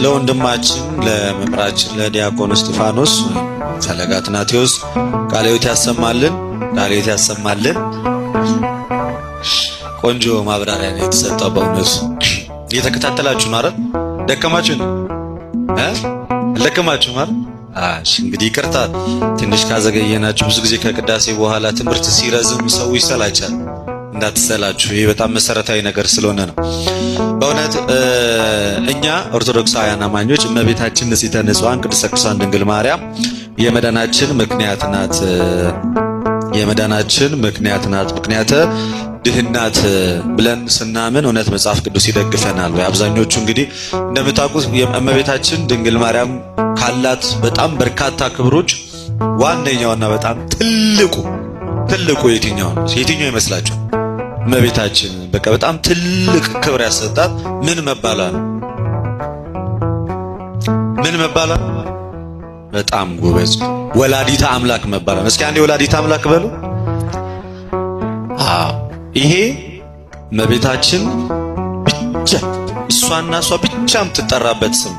ለወንድማችን ለመምህራችን ለዲያቆን እስጢፋኖስ ፈለገ አትናቴዎስ ቃለ ሕይወት ያሰማልን፣ ቃለ ሕይወት ያሰማልን። ቆንጆ ማብራሪያ ነው የተሰጠው። በእውነቱ እየተከታተላችሁ ነው አይደል? ደከማችሁ ነው እ አልደከማችሁም አይደል? እሺ እንግዲህ ይቅርታ ትንሽ ካዘገየናችሁ። ብዙ ጊዜ ከቅዳሴ በኋላ ትምህርት ሲረዝም ሰው ይሰላቻል። እንዳትሰላችሁ፣ ይህ በጣም መሰረታዊ ነገር ስለሆነ ነው። በእውነት እኛ ኦርቶዶክሳውያን አማኞች እመቤታችን ንጽሕተ ንጹሐን ቅድስተ ቅዱሳን ድንግል ማርያም የመዳናችን ምክንያት ናት። የመዳናችን ምክንያት ናት። ምክንያተ ድህናት ብለን ስናምን እውነት መጽሐፍ ቅዱስ ይደግፈናል ወይ? አብዛኞቹ እንግዲህ እንደምታውቁት እመቤታችን ድንግል ማርያም ካላት በጣም በርካታ ክብሮች ዋነኛውና በጣም ትልቁ ትልቁ የትኛው ነው? የትኛው ይመስላችኋል? እመቤታችን በቃ በጣም ትልቅ ክብር ያሰጣት ምን መባሏ ነው? ምን መባሏ? በጣም ጎበዝ፣ ወላዲተ አምላክ መባሏ ነው። እስኪ አንዴ ወላዲተ አምላክ በሉ። አዎ፣ ይሄ እመቤታችን ብቻ፣ እሷና እሷ ብቻ የምትጠራበት ስም፣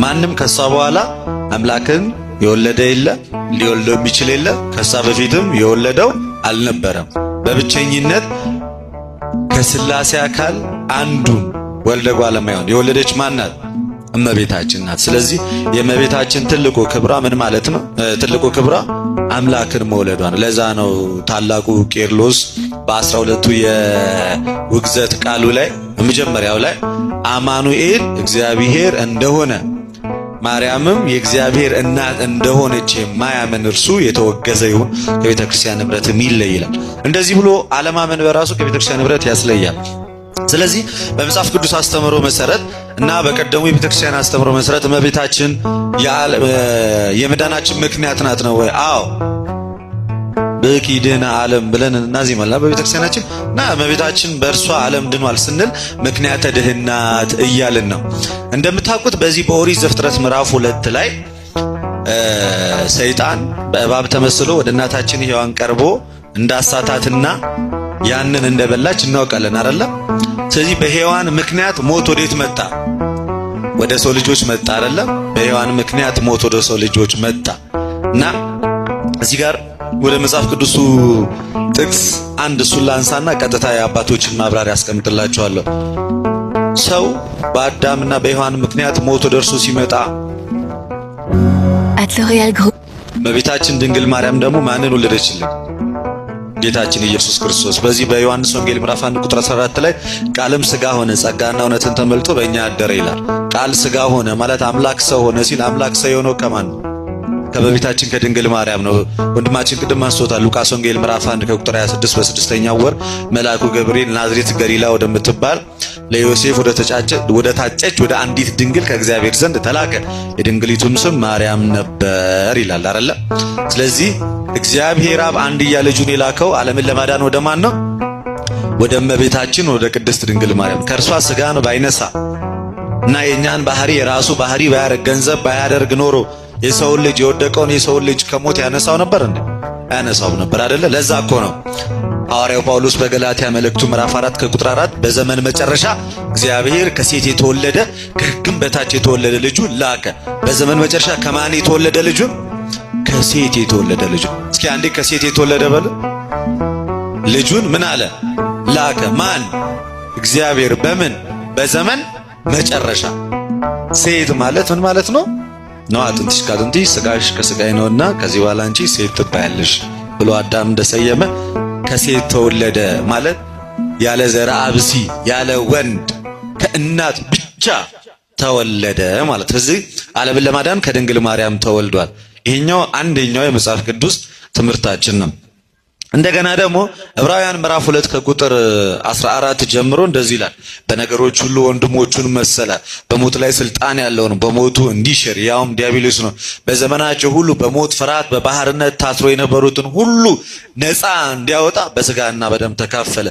ማንም ከሷ በኋላ አምላክን የወለደ የለ፣ ሊወልደው የሚችል የለ፣ ከሷ በፊትም የወለደው አልነበረም። በብቸኝነት ከስላሴ አካል አንዱን ወልደ እጓለ እመሕያውን የወለደች ማን ናት? እመቤታችን ናት። ስለዚህ የእመቤታችን ትልቁ ክብሯ ምን ማለት ነው? ትልቁ ክብሯ አምላክን መውለዷ ነው። ለዛ ነው ታላቁ ቄርሎስ በ12ቱ የውግዘት ቃሉ ላይ መጀመሪያው ላይ አማኑኤል እግዚአብሔር እንደሆነ ማርያምም የእግዚአብሔር እናት እንደሆነች የማያምን እርሱ የተወገዘ ይሁን፣ ከቤተ ክርስቲያን ኅብረትም ይለይ ይላል። እንደዚህ ብሎ አለማመን በራሱ ከቤተ ክርስቲያን ኅብረት ያስለያል። ስለዚህ በመጽሐፍ ቅዱስ አስተምህሮ መሰረት እና በቀደሙ የቤተ ክርስቲያን አስተምህሮ መሰረት እመቤታችን የመዳናችን ምክንያት ናት ነው ወይ? አዎ፣ ብኪ ድኅነ ዓለም ብለን እናዜማለን በቤተ ክርስቲያናችን፣ እና እመቤታችን በእርሷ ዓለም ድኗል ስንል ምክንያተ ድኅናት እያልን ነው። እንደምታውቁት በዚህ በኦሪት ዘፍጥረት ምዕራፍ 2 ላይ ሰይጣን በእባብ ተመስሎ ወደ እናታችን ሔዋን ቀርቦ እንዳሳታትና ያንን እንደበላች እናውቃለን አይደለ? ስለዚህ በሔዋን ምክንያት ሞት ወዴት መጣ? ወደ ሰው ልጆች መጣ አይደለ? በሔዋን ምክንያት ሞት ወደ ሰው ልጆች መጣ። እና እዚህ ጋር ወደ መጽሐፍ ቅዱሱ ጥቅስ አንድ እሱን ላንሳና ቀጥታ የአባቶችን ማብራሪያ አስቀምጥላችኋለሁ። ሰው በአዳምና በሔዋን ምክንያት ሞት ወደ እርሱ ሲመጣ At L'Oréal Group. እመቤታችን ድንግል ማርያም ደግሞ ማንን ወለደችልን? ጌታችን ኢየሱስ ክርስቶስ። በዚህ በዮሐንስ ወንጌል ምዕራፍ 1 ቁጥር 14 ላይ ቃልም ስጋ ሆነ፣ ጸጋና እውነትን ተመልቶ በእኛ አደረ ይላል። ቃል ስጋ ሆነ ማለት አምላክ ሰው ሆነ ሲል አምላክ ሰው የሆነው ከማን ነው? ከእመቤታችን ከድንግል ማርያም ነው። ወንድማችን ቅድም አንስቶታል። ሉቃስ ወንጌል ምዕራፍ 1 ከቁጥር 26 በስድስተኛው ወር መልአኩ ገብርኤል ናዝሬት ገሊላ ወደምትባል ለዮሴፍ ወደ ታጨች ወደ አንዲት ድንግል ከእግዚአብሔር ዘንድ ተላከ። የድንግሊቱም ስም ማርያም ነበር ይላል አይደለ? ስለዚህ እግዚአብሔር አብ አንድያ ልጁን የላከው ዓለምን ለማዳን ወደ ማን ነው? ወደ እመቤታችን ወደ ቅድስት ድንግል ማርያም። ከእርሷ ስጋን ባይነሳ እና የእኛን ባህሪ የራሱ ባህሪ ባያደርግ፣ ገንዘብ ባያደርግ ኖሮ የሰውን ልጅ፣ የወደቀውን የሰውን ልጅ ከሞት ያነሳው ነበር እንዴ? አያነሳው ነበር አይደለ? ለዛ እኮ ነው ሐዋርያው ጳውሎስ በገላትያ መልእክቱ ምዕራፍ 4 ከቁጥር 4 በዘመን መጨረሻ እግዚአብሔር ከሴት የተወለደ፣ ከሕግም በታች የተወለደ ልጁን ላከ። በዘመን መጨረሻ ከማን የተወለደ ልጁን? ከሴት የተወለደ ልጁን። እስኪ አንዴ ከሴት የተወለደ በሉ። ልጁን ምን አለ? ላከ። ማን? እግዚአብሔር። በምን? በዘመን መጨረሻ። ሴት ማለት ምን ማለት ነው? ነው አጥንትሽ ከአጥንቴ ስጋሽ ከስጋዬ ነውና ከዚህ በኋላ አንቺ ሴት ትባያለሽ ብሎ አዳም እንደሰየመ ከሴት ተወለደ ማለት ያለ ዘርአ ብእሲ፣ ያለ ወንድ ከእናት ብቻ ተወለደ ማለት። ስለዚህ ዓለምን ለማዳን ከድንግል ማርያም ተወልዷል። ይሄኛው አንደኛው የመጽሐፍ ቅዱስ ትምህርታችን ነው። እንደገና ደግሞ ዕብራውያን ምዕራፍ 2 ከቁጥር 14 ጀምሮ እንደዚህ ይላል። በነገሮች ሁሉ ወንድሞቹን መሰለ፣ በሞት ላይ ስልጣን ያለው ነው፣ በሞቱ እንዲሽር፣ ያውም ዲያብሎስ ነው። በዘመናቸው ሁሉ በሞት ፍርሃት በባርነት ታስሮ የነበሩትን ሁሉ ነፃ እንዲያወጣ በስጋና በደም ተካፈለ።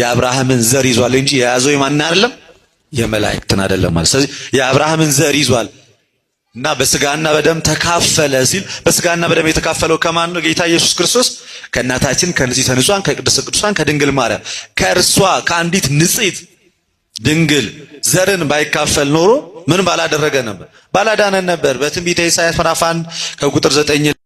የአብርሃምን ዘር ይዟል እንጂ የያዘው የማን አይደለም፣ የመላእክትን አይደለም ማለት። ስለዚህ የአብርሃምን ዘር ይዟል እና በስጋና በደም ተካፈለ ሲል በስጋና በደም የተካፈለው ከማን ነው? ጌታ ኢየሱስ ክርስቶስ ከእናታችን ከንጽሕተ ንጹሐን ከቅድስተ ቅዱሳን ከድንግል ማርያም፣ ከእርሷ ከአንዲት ንጽሕት ድንግል ዘርን ባይካፈል ኖሮ ምን ባላደረገ ነበር? ባላዳነን ነበር። በትንቢተ ኢሳይያስ ምዕራፍ 1 ከቁጥር 9